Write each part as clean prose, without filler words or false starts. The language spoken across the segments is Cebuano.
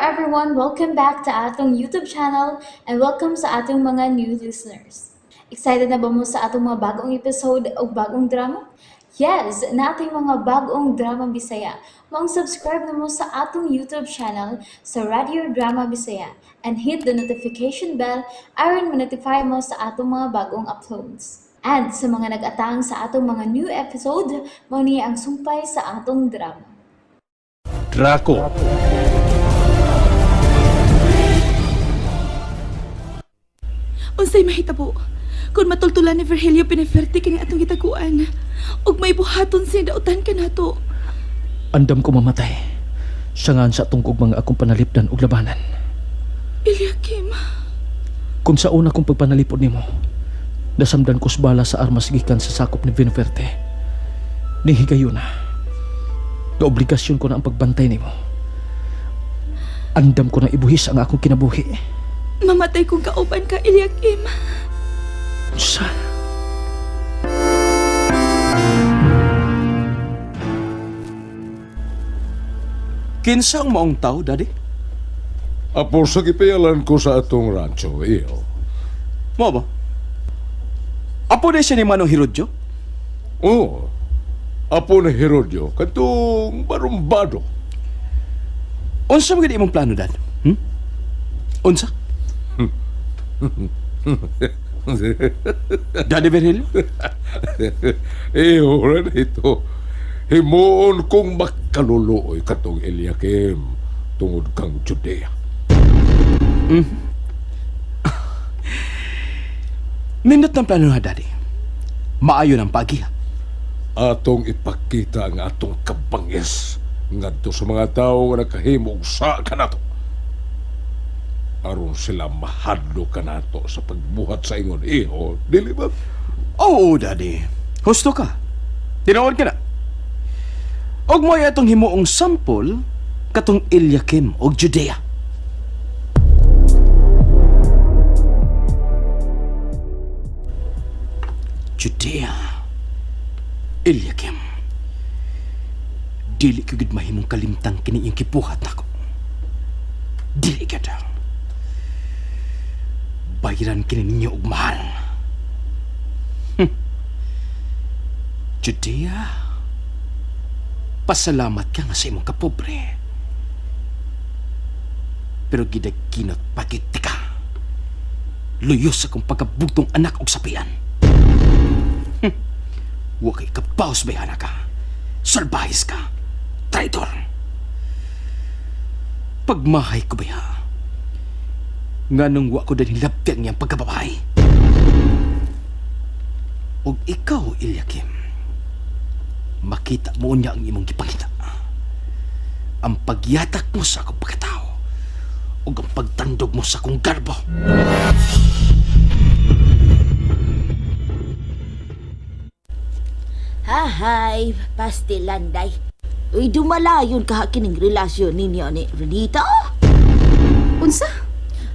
everyone! Welcome back to atong YouTube channel and welcome sa atong mga new listeners. Excited na ba mo sa atong mga bagong episode o bagong drama? Yes, nating mga bagong drama Bisaya. Maong subscribe na mo sa atong YouTube channel sa Radio Drama Bisaya and hit the notification bell aron ma-notify mo sa atong mga bagong uploads. And sa mga nag-atang sa atong mga new episode, mao ni ang sumpay sa atong drama. Draco. Unsay mahitabo kung matultulan ni Virgilio Pineferte kini atong gitaguan ug may buhaton siya dautan kanato. Andam ko mamatay. Siya nga sa atong mga akong panalipdan og labanan. Eliakim, Kung sa una kong pagpanalipod nimo, nasamdan ko sa bala sa armas gikan sa sakop ni Vinoferte. Nihigayon na. Naobligasyon ko na ang pagbantay nimo. Andam ko na ibuhis ang akong kinabuhi. Mamatay kung kauban ka, Eliakim. Sa... Kinsa ang maong tao, Daddy? Apo sa gipayalan ko sa atong rancho, iyo. Mo ba? Apo na siya ni Manong Herodyo? Oo. Apo ni Herodio, katong barumbado. Unsa man gid imong plano, Dad? Unsa? Daddy Virgilio? Iyo ra ito. Himuon kong makaluluoy katong Eliakim tungod kang Judea. Nindot ng plano na, Daddy. Maayo ng pagiha. Atong ipakita ang atong kabangis ngadto sa mga tawo nga nakahimo og sa kanato. Aron sila mahadlo kanato sa pagbuhat sa ingon iho, dili ba? Oo, Daddy. Husto ka. Tinuod ka na. Og mo'y atong himuong sampol katong Eliakim og Judea. Judea. Eliakim. Dili ko gid mahimong kalimtang kini iyang kipuhat nako. Dili gid. Bayaran kini ninyo og mahal. Judea, pasalamat ka nga sa imong kapobre. Pero gidaginot pagit ka. Luyos akong pagkabugtong anak og sapian. Wa kay kapaos bayana ka. Salbahis ka. Traitor. Pagmahay ko baya. Nganong wa ko dahil hilabti ang iyang pagkababae. Og ikaw, Eliakim, makita mo niya ang imong gipangita. Ang pagyatak mo sa akong pagkatao ug ang pagtandog mo sa akong garbo. Hahay, pastilanday. Uy, dumalayon ka kining relasyon ninyo ni Renita. Unsa?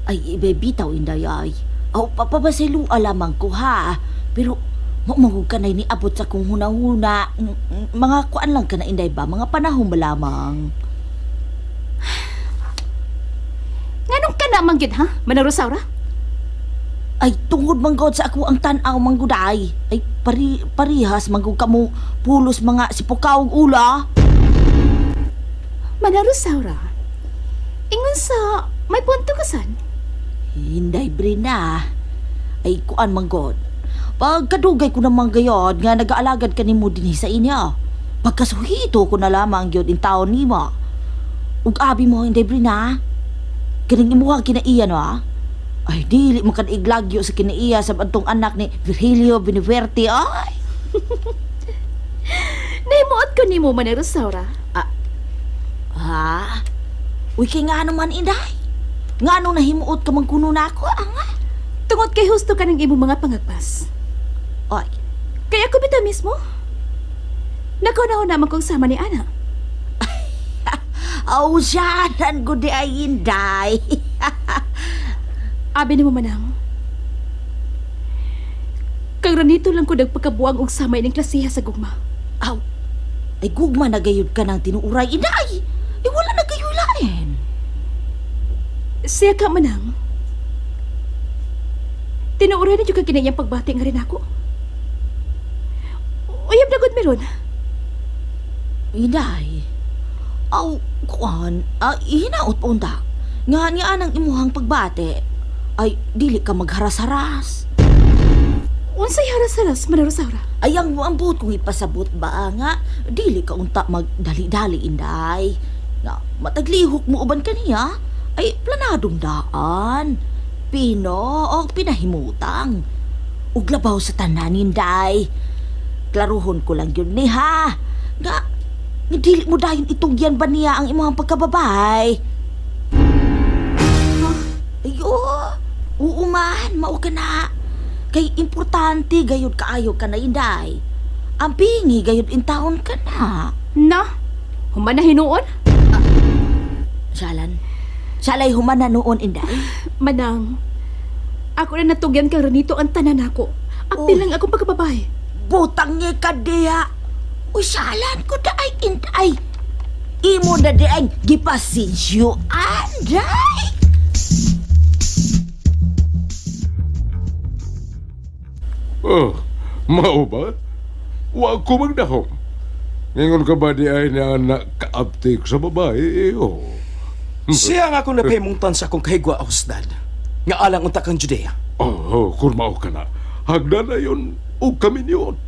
Ay, bebitaw inday ay. Aw, papabasilua lamang ko ha. Pero, mamangog ka na niabot sa kong hunahuna. Mga kuan lang ka na inday ba? Mga panahon ba lamang? Nganong ka na man gyud ha? Manang Rosaura? Ay, tungod manggod sa ako ang tanaw mangguday. Ay, parihas manggod ka mo pulos mga sipukaw ug ula. Manang Rosaura. Ingon sa may punto ka san? Hinday, Brina. Ay, kuan manggod. Pagkadugay ko naman gayod nga nagaalagad ka nimo dinhi sa inyo. Pagkasuhito ko na lamang gyud in taon nimo. Ug abi mo, Inday Brina. Kining imuha kinaiya no ah. Ay, dili mo kan iglagyo sa kinaiya sa bantong anak ni Virgilio Beneverte. Ay, Nahimuot ko nimo, Manang Rosaura. Ha? Uy, kay nga naman, Inday. Nga nung nahimuot ka man kuno na ako, ah. Tungod kay husto ka ng imong mga pangagpas. Ay, Kaya ako bitaw mismo. Nakaw naman kong sama ni Ana. aw, siyanan ko di ay, Inday. Abi nimo manang. Kang ranito lang ko nagpakabuang og sama ining klasiha sa gugma. Aw, ay gugma na gayud ka ng tinuuray, Inday. Ay, wala na gayoy lain. Siya ka manang. Tinuoran na ka kinayang pagbati nga rin ako. Uyab na gud meron. Inday. Aw, kuan, hinaot pa unta. Nga niya ang imuhang pagbate. Ay, dili ka magharas-haras. Unsay haras-haras, Manang Rosaura? Ay, ang buot kong ipasabot ba nga, dili ka unta magdali-dali, Inday. Nga, mataglihok mo uban kaniya, ay planadong daan. Pino o pinahimutang. Ug labaw sa tanan, Inday. Klaruhon ko lang yun ni ha. Nga, nga dili mo dayon itugyan ba niya ang imong pagkababay? Ayo, oo man, mao ka na. Kay importante gayud kaayo ka na, Inday. Ang pingi gayud intawon ka na. Na, human na hinuon? Salan, salay human na noon, Inday. Manang, ako na natugyan kang Renito ang tanan ako. Apil Uy. lang akong pagkababay. Butang ni ka diha. Uy, salan ko da ay, Inday. Imo na di ay gipasensyo, Anday. Oh, mao ba? Wa ko magdahom. Ngayon ka ba di ay na nakaaptik sa babae? Eh, oh. Siya nga akong napahimungtan sa akong kahigwa, Dad. Nga alang unta kang Judea. Oh, kung mao ka na, hagda na yun o kami yun.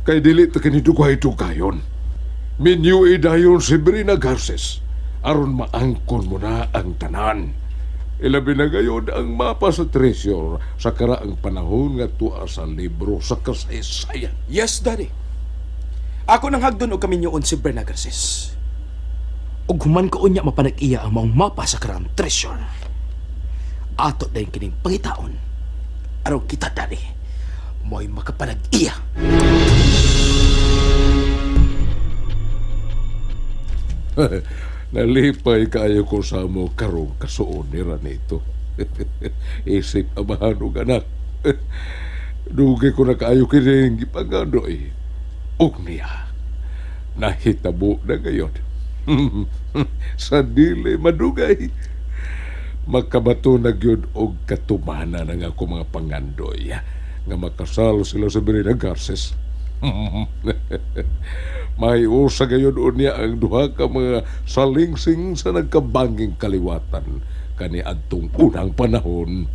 Kay dili ta kini dugay-dugayon. Minyo dayon si Brina Garces. Aron maangkon mo na ang tanan. Ilabi na gayon ang mapa sa treasure sa karaang panahon nga tuwa sa libro sa kasaysayan. Yes, Daddy. Ako nang hagdon og kaminyoon si Berna Garces. Ug human ko unya mapanag-iya ang maong mapa sa karang treasure. Ato dayon kining pangitaon. Aron kita, Daddy, mo'y makapanag-iya. Nalipay kaayo ko sa mo karong kasuon ni Ranito. Isip amahan og anak. Dugay ko na kaayo kining gipangandoy. Og niya, nahitabo na gayon. Sa dili madugay. Makabato na gyud og katumanan ang ako mga pangandoy nga makasal sila sa Berina Garces. May usa gayon unya ang duha ka mga salingsing sa nagkabanging kaliwatan kani adtong unang panahon.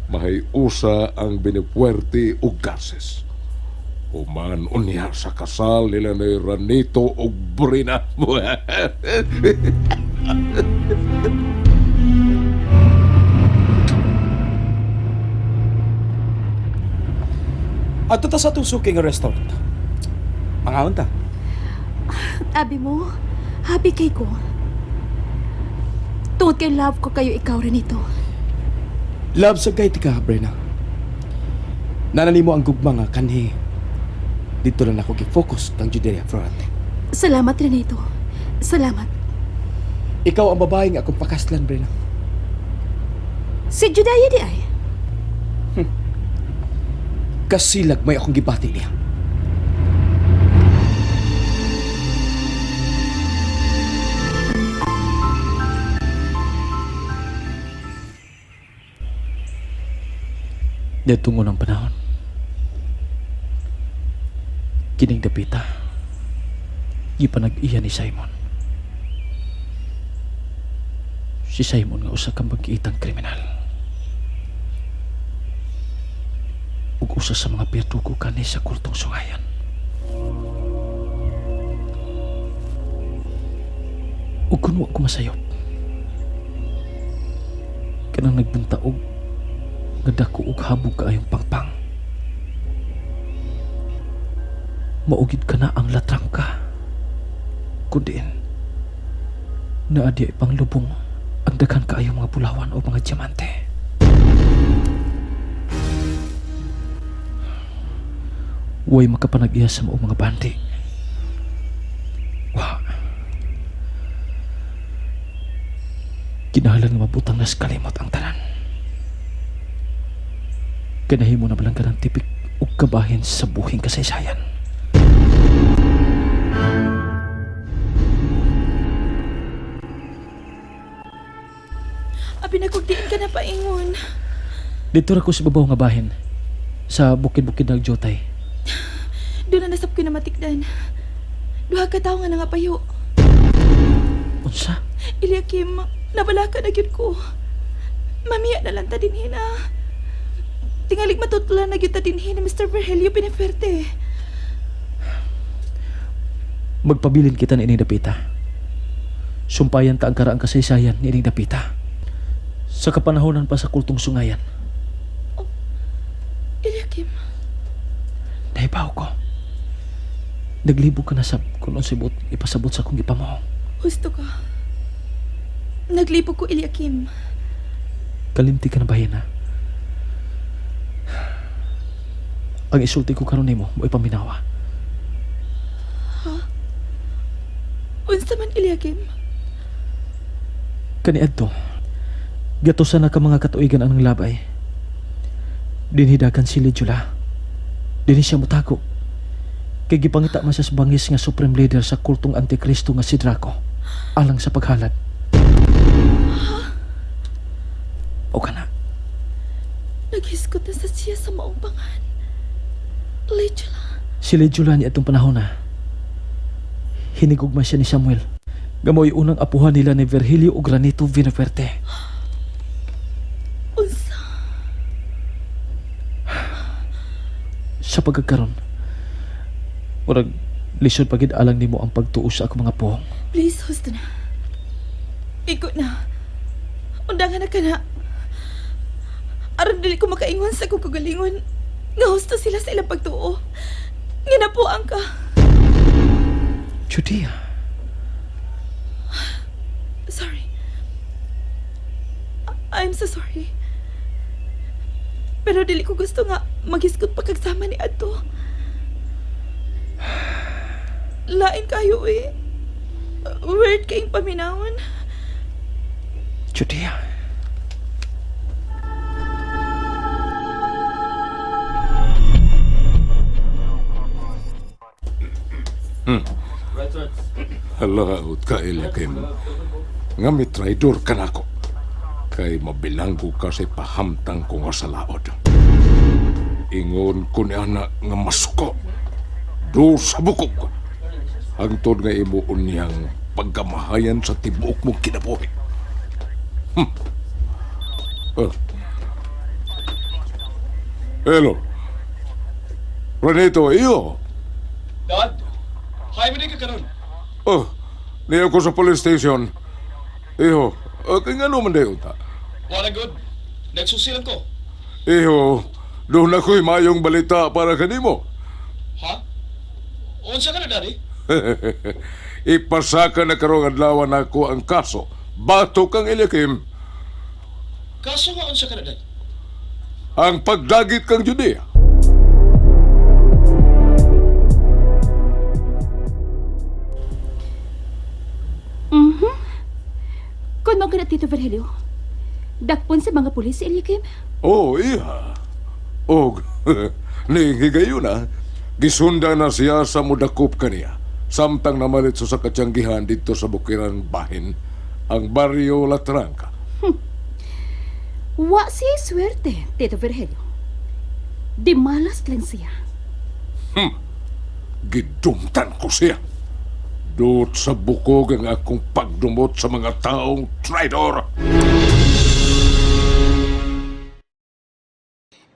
May usa ang Benepuerte ug Garces. Human unya sa kasal nila ni Ranito ug Brina. Adto ta sa atong suki nga restaurant. Mangaon ta. Abi mo, happy kay ko. Tungod kay love ko kayo ikaw, Renito. Love sa kay tika, Brena. Nanani mo ang gugma nga kanhi. Dito lang ako gi-focus kang Judea Florante. Salamat, Renito. Salamat. Ikaw ang babae nga akong pakaslan, Brena. Si Judaya di ay. Kasilag may akong gibati niya. Dito ng panahon. Kining dapita. Gipanag-iya ni Simon. Si Simon nga usa ka magkiitang kriminal. Ug usa sa mga pirtugo kani sa kultong sungayan. Ug kun wa ko masayop. Kanang nagbuntaog nga dako og habog kaayong pangpang. Maugid ka na ang latrangka. Kundi naa di ipanglubong ang daghan kaayong mga bulawan o mga diamante. Way makapanag-iya sa maong mga bandi. Wa. Kinahanglan nga mabutang nas kalimot ang tanan. Kanahimo na balang ka ng tipik ug kabahin sa buhing kasaysayan. Abi na kog diin ka na paingon. Dito ra ko sa babaw nga bahin. Sa bukid-bukid ng Jotay. Doon na nasab ko na matikdan. Duha ka tawo nga nangapayo. Unsa? Eliakim, nabalaka na gyud ko. Mamiya na lang ta dinhi na. Tingalig matutulan na gyud ta dinhi ni Mr. Virgilio Pineferte. Magpabilin kita ni ining dapita. Sumpayan ta ang karaang kasaysayan ni ining dapita. Sa kapanahonan pa sa kultong sungayan. Eliakim, Nahibaw ko. Naglibog ka na sa kung unsay buot ipasabot sa akong gipamuhong. husto ka. Naglibog ko, Eliakim. Kalimti ka na bahin ha. Ang isulti ko karon nimo mo'y paminawa. Unsa man, Eliakim? Kaniadto, gatusan na ka mga katuigan ang labay. Dinhidagan si Lidjula. Dinhi siya mutago. Kay gipangita man siya sa bangis nga supreme leader sa kultong antikristo nga si Draco. Alang sa paghalad. O ka na. Naghiskot na sa siya sa maong pangan. Lechula. Si Lidjula niya itong panahon na. Hinigugma siya ni Samuel. Gamoy unang apuhan nila ni Virgilio o Granito Vinafuerte. Unsa? Sa pagkakaroon, murag lisod pagid alang nimo ang pagtuo sa akong mga puhong. Please, husto na. Igo na. Undangan na ka na. Aron dili ko makaingon sa akong kagalingon. Nga husto sila sa ilang pagtuo. Nga napuang ka. Judea, Sorry. I'm so sorry. Pero dili ko gusto nga maghisgot pa kagsama ni Ato. Lain kayo eh. Weird kayong paminawon. Judea. Halaot ka, Eliakim. Nga may traidor ka nako. Kay mabilanggo ka sa pahamtang ko nga sa laod. Ingon ko ni anak nga masuko. Do sa bukog. Hangtod nga imo unyang pagkamahayan sa tibuok mong kinabuhi. Oh. Hello. Renito, iyo. Dad, hi mo din ka karon. Oh, niyo ko sa police station. Iho, okay nga naman dayo ta. Wala good. Nagsusi lang ko. Iho, doon ako'y mayong balita para kanimo. Ha? Unsa ka na, Daddy? Ipasaka na karong adlaw nako ang kaso. Bato kang Eliakim, Kaso nga unsa ka na, Dad? ang pagdagit kang Judea. Kung mo ka na, Tito Virgilio, dakpon sa mga pulis si Eliakim. Oh, iha. Og, nihigayon na. Gisunda na siya sa mudakop kaniya. Samtang namalit sa katsanggihan dito sa Bukiran Bahin, ang baryo La Tranca. Wa siya swerte, Tito Virgilio. Di malas lang siya. Gidumtan ko siya. Doot sa bukog ang akong pagdumot sa mga taong traitor.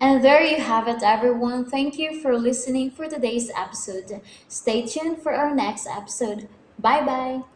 And there you have it, everyone. Thank you for listening for today's episode. Stay tuned for our next episode. Bye bye.